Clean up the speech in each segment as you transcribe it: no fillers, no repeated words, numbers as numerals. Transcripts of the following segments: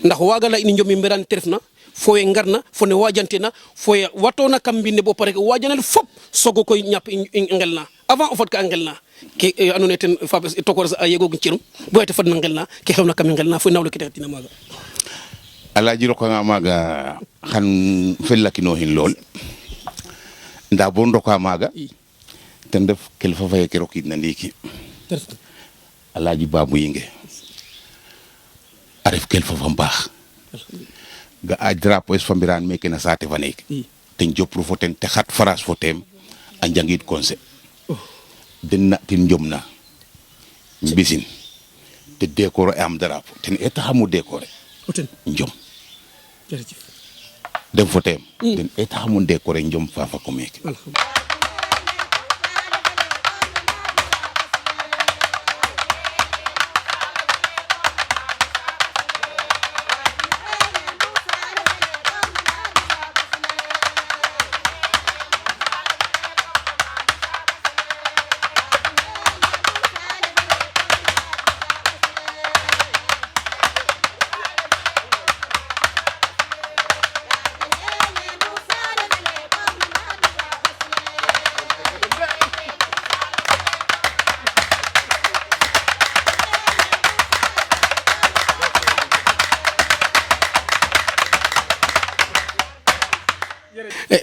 ndax wagala ini njomi mberan terefna foye ngarna fone wajantena foye watona kambinde bo pare wajanal fop sogo koy ñap ngelna avant o fot ka ngelna ke anone ten fa tokor sa yego cirum bo ete fat na ngelna ke xewna kam ngelna fo nawlo ke tina maga alaji roko nga maga xan felakino hin lol nda bo ndoka maga ten def kel fa faye ke rokid na ndiki alaji babu yinge aref kel fa fam bax ga a drapeau es fambiran meke na sate fanek ten jopru foten te xat faras fotem a njangit conseil den na tin njomna bisin te décor am drapeau ten eta xamu décor hoten njom jerejef dem fotem ten eta xamu décor njom fa fa ko meke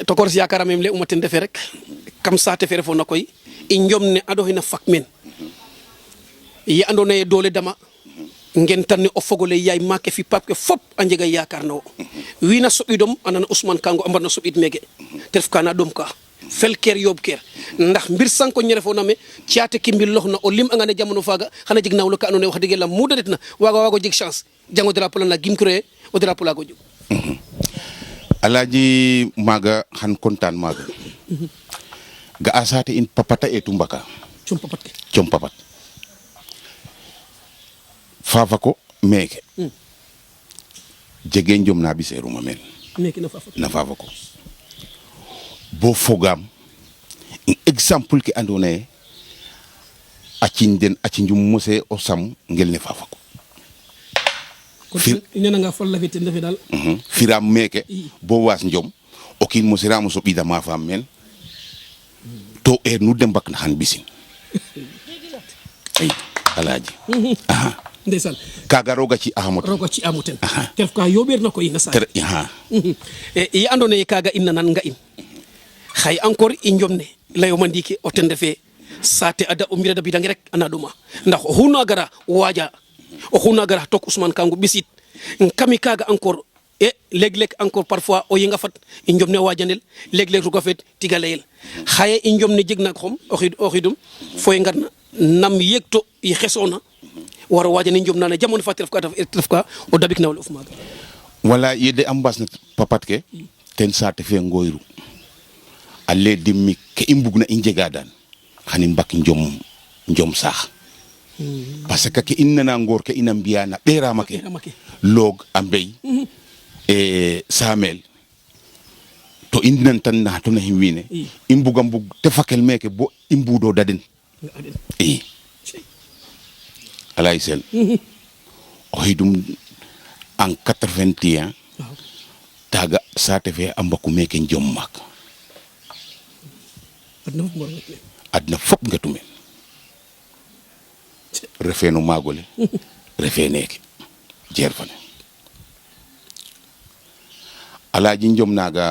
tokor si yakara mem le umaten defe rek kam sate fere fo nakoy e njomne ado hina fak men yi andona e dole dama ngen tanni o fogole yaay make fi papke fop anjega yakar no wina sobidom anana Ousmane Kango ambarna sobid mege terf kana dom ka fel ker yob ker ndax mbir sanko ñere fo name ciate kimbil loxna o lim angane jamono faga xana jig nawlo ka andona wax degel la mudadet na wago jig chance jango drapeau la gim créé o drapeau la go jog alaji maga xan kontaan maga ga asate in papata e tumbaka com papat fafa ko meke jege njom na biseru ma men meke na fafa ko bo fogam exemple ki andone acinden acinjum mose o sam ngel ne fafa ko nena nga fol la vete ndefe dal firam meke bo was njom o kin mo siramu so bida ma fam men to e nu dem bak na han bisin ay alaji ndeysal kaga roga ci amoten terf ka yober nako ina sa e andone kaga inna nan nga in xay encore i njomne layo mandiki o tendefe sate ada o mirada bidangi rek anaduma ndax huna gara waja o xuna gara tok Ousmane Kango bisit kami kaga encore e leg encore parfois o yinga fat i njomne wajanel leg ruga fet tigaleyel xaye i njomne jegna xom o xidum foy ngarna nam yekto i xesona waro wajani njomna na jamono fatiraf ka o dabik nawle of maga wala yede ambassadeur papat ke ten sate fe ngoyru alle dimmi ke imbugna injegadan xani mbak njom sax parce que ke inna ngor ke ina mbiyana bera make log ambey e samel to indinan tan na to na himwine imbugam bug te fakel meke bo imbudo daden alaysel o hidum en 81 taga sate fe ambaku meke njom mak adna fop ngatumen refeno magole refeneke jerfane alaji njom naga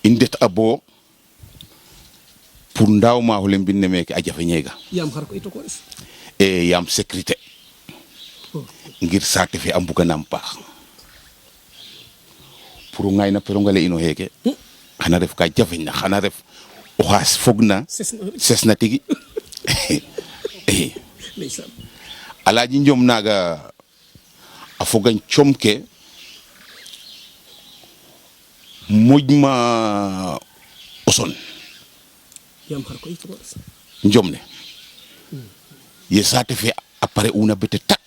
indet abo pour ndaw ma holen binne meke a jafe ñega yam xar ko ito ko def e yam sécurité ngir sate fe ambuga nam paax pour ngayna perongale ino heke xana ref ka jafe na xana ref o xaas fogna sesna tigi alaji njom naga a fogan comke mojma oson yam xar ko ito ko def njom ne ye sate fe apare una bete tak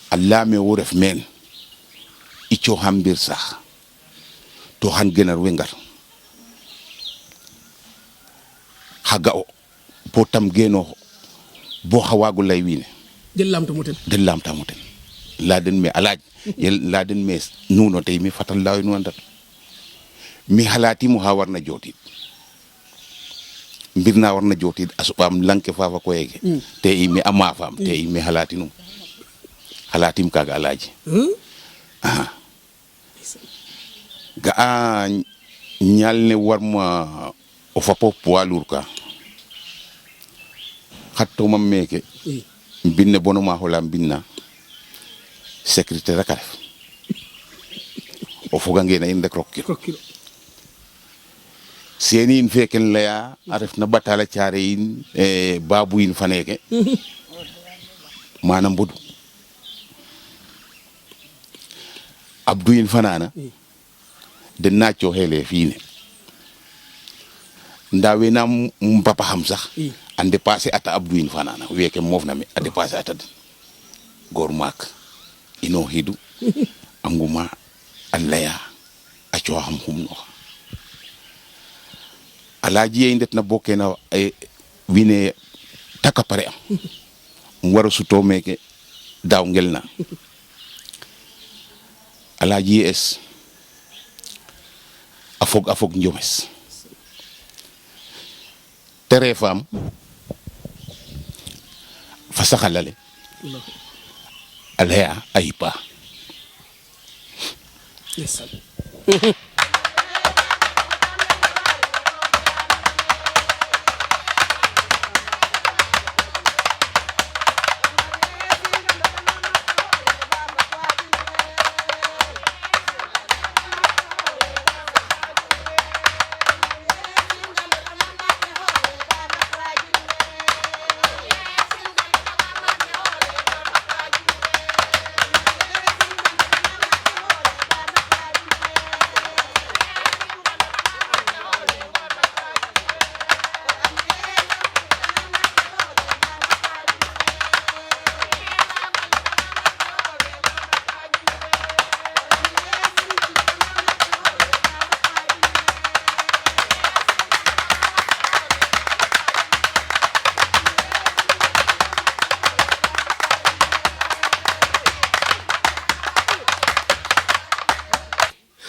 Allah me wo ref men icho hambir sax to han genar wengar haga o potam geno bo hawago lay wine del lamtamoten laden me alaaj laden me nuno tay mi fatal law no andat mi halati mu ha warna jotid mbirna warna jotid asubam lanke fafa ko yege te mi amma fam te mi halati num halatim kaga alaaji ga a ñalne warma o fapo poilour ka xatto mam meke binne bonuma holam binna secrétaire ka def o foga ngena in rek rokkiro seni in feken laya a ref na batala caare in babu in faneke manam budu abdou in fanana de nacho hele fine ndawe nam papa xam sax en dépassé ata abdou in fanana weke mofna mi a dépassé ata gor mak ino hidu anguma allaya a co xam xumno alaaji ye ndet na bokena wine taka pare am waro suto meke daw ngelna alaaji es afog njomes tere fam fa saxalale alaya ayipa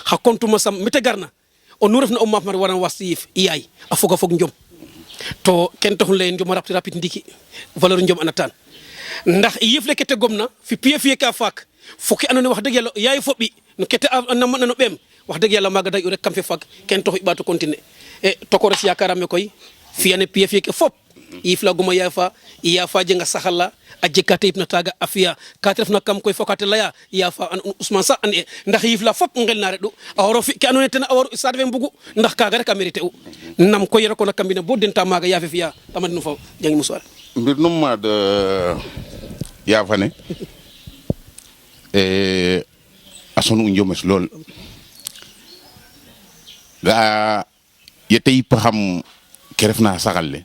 hakontuma sam mite garna o nu refna o maaf mar waran wasif iyay a foga fog njom to ken taxul lay njom rapide ndiki valeur njom anatan ndax yef le kete gomna fi piye ka fak fukki andone wax deug yalla yaay fobi no kete no bem wax deug yalla maga day rek kam fe fak ken taxu ibatu continuer e to ko res yakarame koy fi ane piye ke fop yif la guma yafa jenga saxala a jekate ibna taga afia ka ref na kam koy fokate laya yafa an Ousmane sa an ndax yif la fop ngel na redu awro fi ke andone ten awro sa defe mbugu ndax kaga rek a mérité u nam koy reko na kambina bo denta maga yafe fiya tamad nu fa jangi musuwal mbir num ma de yafa ne asonu njomes lol ga yete yi xam ke refna saxal le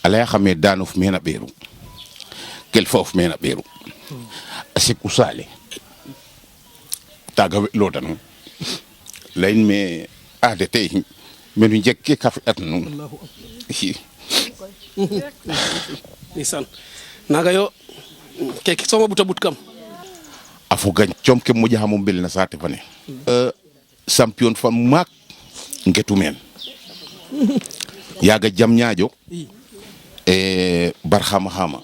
ala xame danuf mena beru kel fof mena beru asik usale taga lodanu lain me de tay menu jekke kaf atnu nisan naga yo ke soma buta kam afu gan chomke mo jaxamo bel na sate fane champion fam mak ngetu men yaga jam ñaajo barxama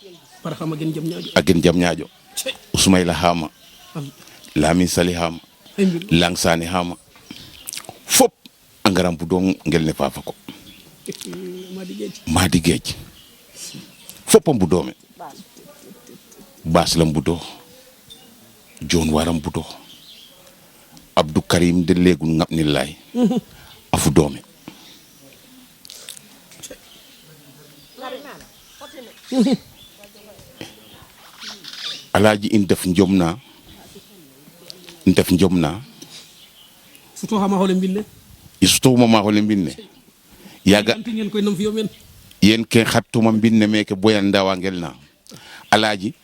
gen jam ñaajo Usmayla hama Lamin Sali hama Langsani hama fop angaram bu dong ngel ne fafa ko madi geej fopam bu dome baslam bu do jon waram bu do Abdou Karim de legul ngapni lay afu dome alaaji in def njomna suto hama hole binne isto ma hole binne yaga ngeen koy nam fiyo men yen ke xattuma binne meke boyan ndawa ngelna alaaji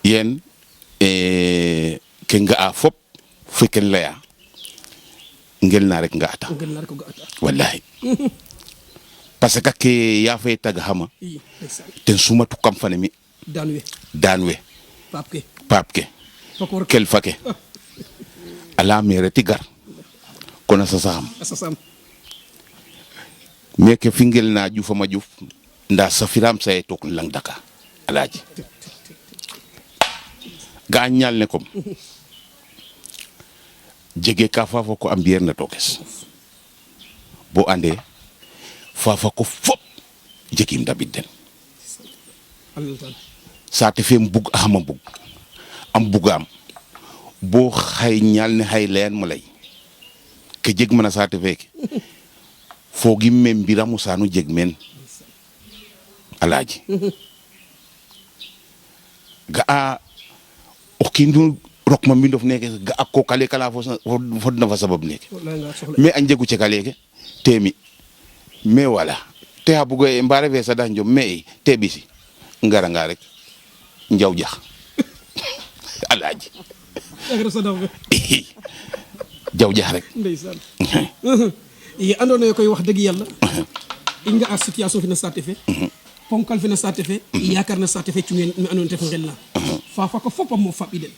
yen ke nga a fop feken laya ngelna rek nga ata wallahi parce que ke ya fay tag hama ten sumatu kam fane mi daan we paap ke kel fake ala mere tigar kono sasaxam meke fingel na jufa ma juf nda safiram saye tok lang daka alaaji ga ñal ne kom jege ka fafa ko ambier na tokes bo ande fafa ko fop jekim dabid den saate fe mbug ahama mbug am bugam bo xay ñal ne xay leen mo lay ke jeg mana saate feke fogi mem biramu sanu jeg men alaaji ga a o kindu rok ma mbindof neke ga a ko kale kala fo na fa sabab neke mais a njegu ci kale ke temi mais wala te ha bugo e mbare fe sada njom mais te bisi ngara nga rek njaw jax alaaji jaw jax rek ndeysaan yi andone koy wax deug yalla i nga a situation fi na saate fe ponkal fi na saate fe yaakar na saate fe ci ngeen mi andone def ngel na fa ko fopam mo fabi den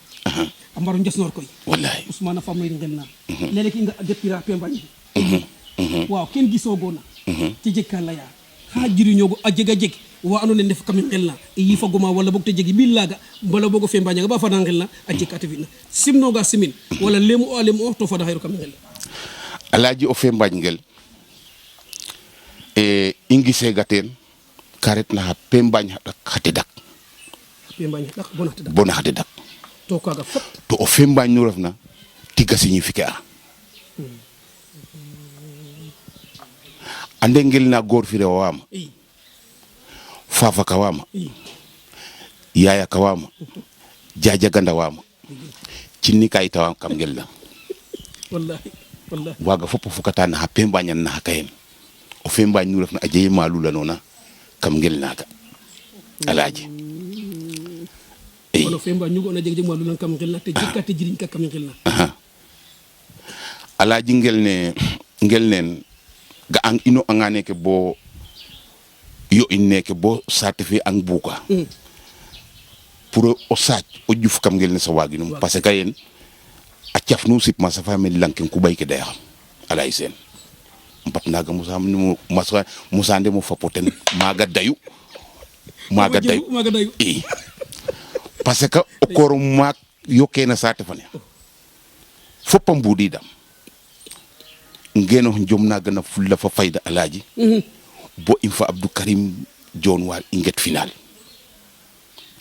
ambaru njossnor koy wallahi Ousmane fa may ngel na lele ki nga depura pembañ waaw ken giso gona ci jekka la ya ha jiri ñogo a jega jeg wa andone def kam ngel na yi fa guma wala bok te jegi billaga bala bogo fembañ nga ba fa ngel na a jekati fi na simno ga simin wala lemu o to fa da hayru kam ngel alaaji o fe mbañgel e ingi segaten karet na pembañ hati dak bona hati dak to kaga fop to o fe mbañ nu refna tiga signifique a ande ngel na gor fi rewama fafa kawama yaya kawama jaja ganda wama cinni kay tawam kam ngel na wallahi waga fop fukata na pembañan na kayen o fembañ nu refna ajeyi malu la nona kam ngel naga alaaji ono fembañ ñu gona jeg malu lan kam ngel na te jikate jiriñ ka kam ngel na alaaji ngel nen ga ang ino angane ke bo yo inneke bo certifié ang buka pour o sac o juf kam ngel ne sa waginum parce que kayen a caf nu sip ma sa famille lankin ku bay ke day xam alay sen mbat naga musa nde mo fapoten maga dayu parce que o koro mak yoke na sate fane fopam budi dam ngeno jom naga na fulla fa fayda alaaji bo im fa Abdou Karim John war inget final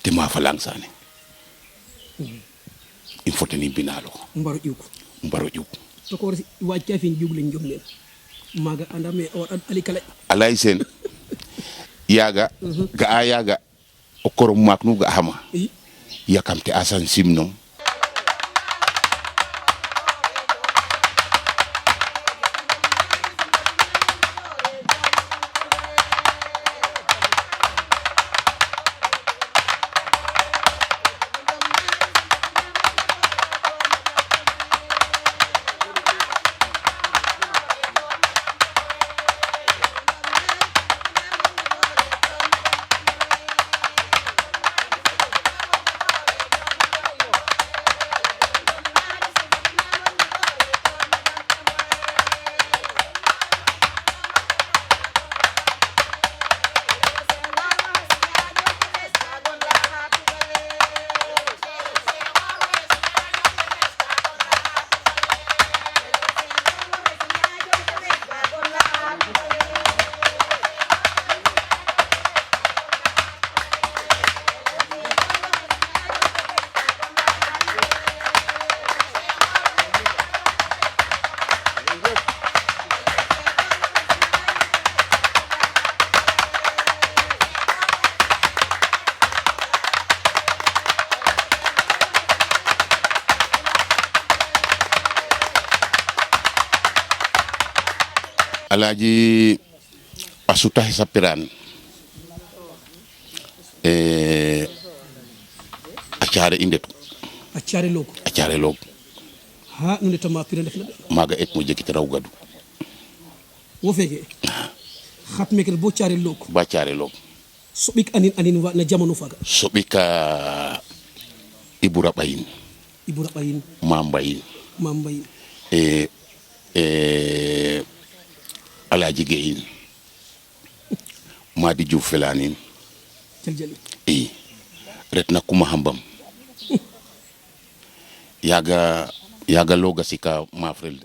te ma fa langsane il faut tenir binalo mbaro iuko to ko resi waaj ka fin juglen jom len maga andame o ali kala alay sen yaga ga a yaga o koro mak nu ga hama yakamte asan simnom alaaji asuta sapiran acare indetu acare log ha nune tama pire def na maga et mo jekita raw gadu wo feke khat mekel bo ciare log ba ciare log soɓik anin wa na jamano faga soɓika Ibura Ɓayin Ibura Ɓayin Mam Ɓayin Mam Ɓayin Alaaji Geyin Madi Diouf Felanin jali i retna kuma hambam yaga loga sika mafrel